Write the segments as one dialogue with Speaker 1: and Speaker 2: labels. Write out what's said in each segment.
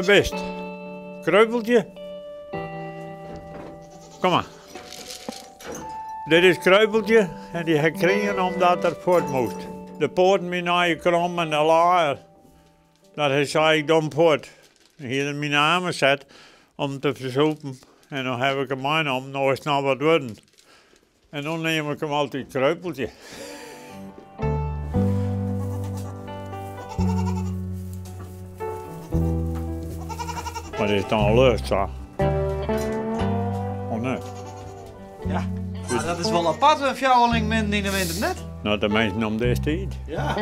Speaker 1: Wat bist? Kreupeltje? Kom mar. Dit is Kreupeltje en dy ha ik krigen omdat er fuort moast. De poaten wiene nije krom en de laaier. Dat hy sei ik doch him fuort. Dan hie er myn aarmen set om te fersûpen en no haw ik him meinommen, no is it noch wat wurden. En no neam ik him altyd Kreupeltje. Mar dit is dan lucht sa. Oh nee.
Speaker 2: Ja, mar dat is wol apart, in fjouwerling midden yn de winter, net?
Speaker 1: No, de minsken om dizze tiid.
Speaker 2: Ja.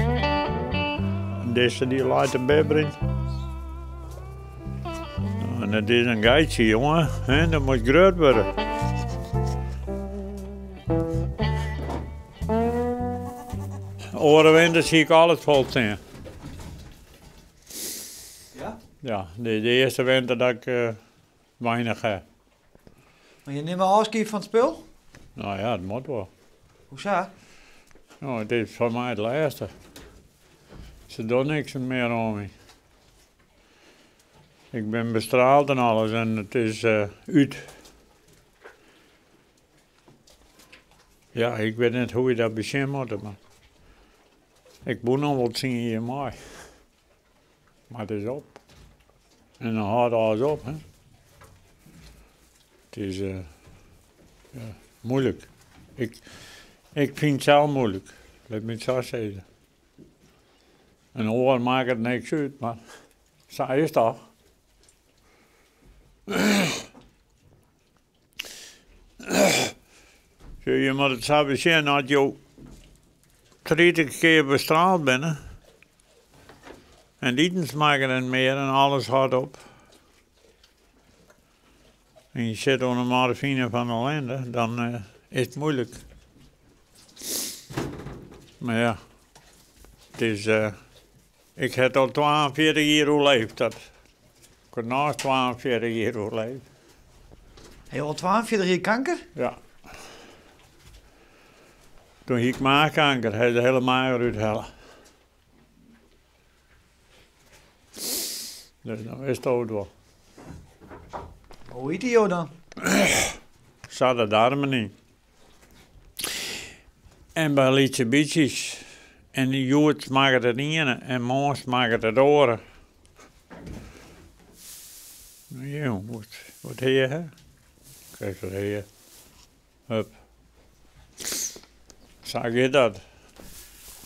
Speaker 1: Dizze dy leit te bibberjen. En it is in geitsje, jonge, hè, dat moat grut wurde. Oare winter hie ik alles fol stean.
Speaker 2: Ja?
Speaker 1: Ja, dit is de earste winter dat ik weinich ha.
Speaker 2: Mar je nimme ôfskie fan it spul?
Speaker 1: No ja, it moat wol.
Speaker 2: Hoe sa?
Speaker 1: No, it is foar my it lêste. Se dogge niks mear oan my. Ik bin bestraald en alles en it is út. Ja, ik wit net hoe't je dat besjen moatte, mar ik woe noch wol tsien jier mei. Mar it is op. En dan hâldt alles op, hè. It is ja, moeilik. Ik, ik fyn it sels moeilik, lit my it sa sizze. In oar makket niks út, mar sa is it toch. Sjoch, je moatte it sa besjen, as jo 30 kear bestraald binne en it iten smakket net mear en alles hâldt op en je sitte oan de morfine fan ellinde, dan is it moeilik. Mar ja, it is, ik ha it al 42 jier oerleefd, dat ik ha noch 42 jier oerleefd.
Speaker 2: Ha jo al 42 jier kanker?
Speaker 1: Ja. Toen hie ik maachkanker, ha se de hiele maach derút helle. Dus dan witst it wol.
Speaker 2: Hoe ite jo dan?
Speaker 1: Sa de darmen yn. En by lytse bytsjes. En hjoed smakket it iene en moarn smakket it oare. Jong, wat hea hè? Krijg wat hea. Hup. Sa giet dat.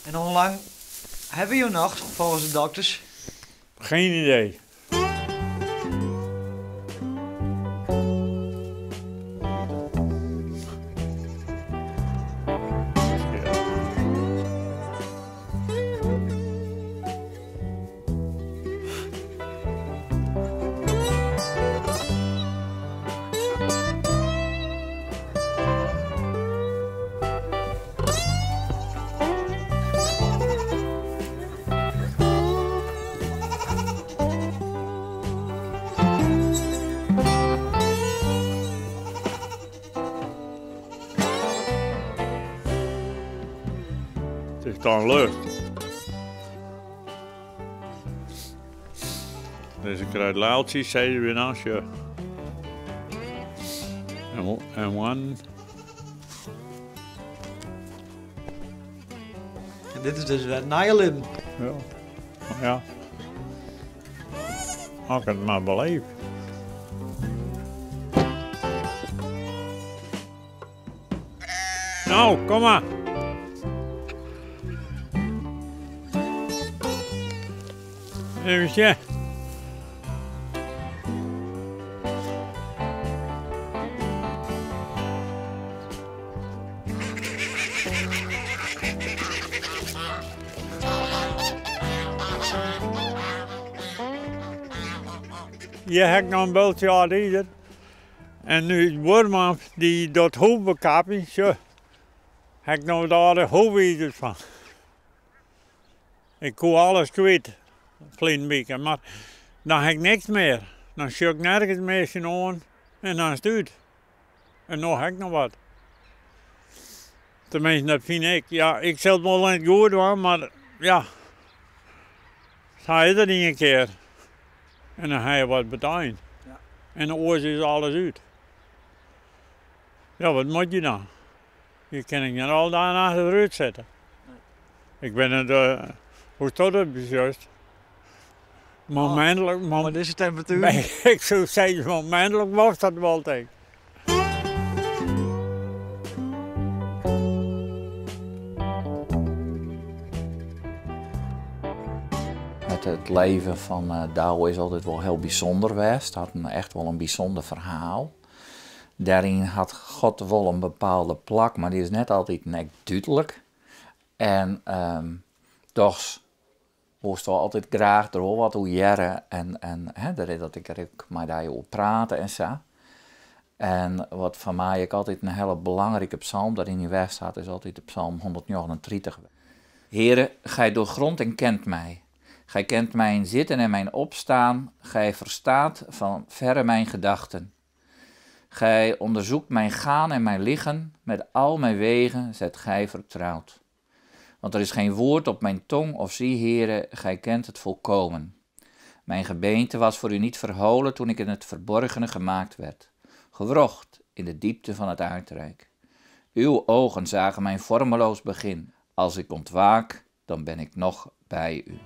Speaker 2: En hoe lang hawwe jo noch, folgens de dokters?
Speaker 1: Geen idee. It is dan lucht. Dus ik krijg luiltjes, zei weer naast je. En one.
Speaker 2: En dit is dus wer it nije libben.
Speaker 1: Ja, mar ja. As ik it mar beleef. No, kom mar. Even sjen. Hjir ha ik noch in bultsje âld izer. En ús buorman dy docht hoevekapping, sjoch, ha ik no wat âlde hoefizers fan. Ik koe alles kwyt ferline wike, mar dan ha ik niks mear. Dan sjoch ik nergens mear tsjinoan en dan is it út. En no ha ik noch wat. Tenminsten, dat fyn ik. Ja, ik sil it wol net goed dwaan, mar ja, sa is it ien kear. En dan ha je wat betein.
Speaker 2: Ja.
Speaker 1: En oars is alles út. Ja, wat moat je dan? Je kin ek net al dagen achter de rút sitte. Ik bin it, uh, hoesto dat besjochst? Momintlik,
Speaker 2: mei dizze temperatuer?
Speaker 1: Ik soe sizze, momintlik mocht dat wol, tink.
Speaker 3: Het leven fan eh, Douwe is altyd wol hiel bysûnder west. Hat in, echt wol in bysûnder ferhaal. Dêryn hat God wol in bepaalde plak, mar dy is net altyd net dúdlik. En um, dochs wolsto altyd graach der wol wat oer hearre en, en hè, der is dat ik der ek mei dy oer prate en sa. En wat foar my ek altyd in hiele belangrike psalm dêryn west hat, is altyd de psalm 139. Heere, gij doorgrondt en kent mij. Gij kent mijn zitten en mijn opstaan. Gij verstaat van verre mijn gedachten. Gij onderzoekt mijn gaan en mijn liggen. Met al mijn wegen zijt gij vertrouwd. Want er is geen woord op mijn tong, of zie, Heere, gij kent het volkomen. Mijn gebeente was voor u niet verholen toen ik in het verborgene gemaakt werd, gewrocht in de diepte van het aardrijk. Uw ogen zagen mijn vormeloos begin. Als ik ontwaak, dan ben ik nog bij u.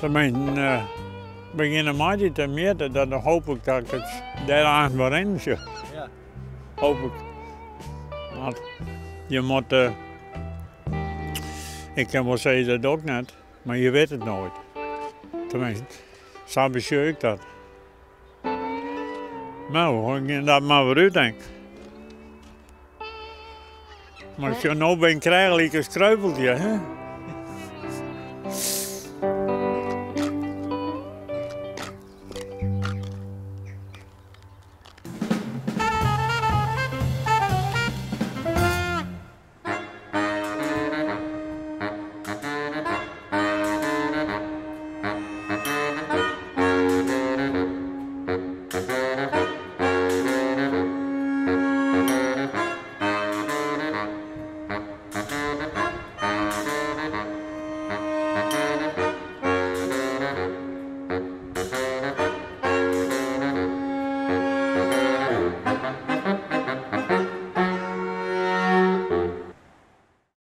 Speaker 1: De minsken uh, begjinne my dy te mjitten, dan hoop ik dat ik it dêr aanst wer rinnen sjoch.
Speaker 2: Ja.
Speaker 1: Hoop ik. Want je moat, uh, ik kin wol sizze dat doch ik net, mar je wit it noait. Teminsten, sa besjoch ik dat. No, we gean dat mar wer út, denk. Mar ik sjoch no bin ik krêft lykas Kreupeltje, hè?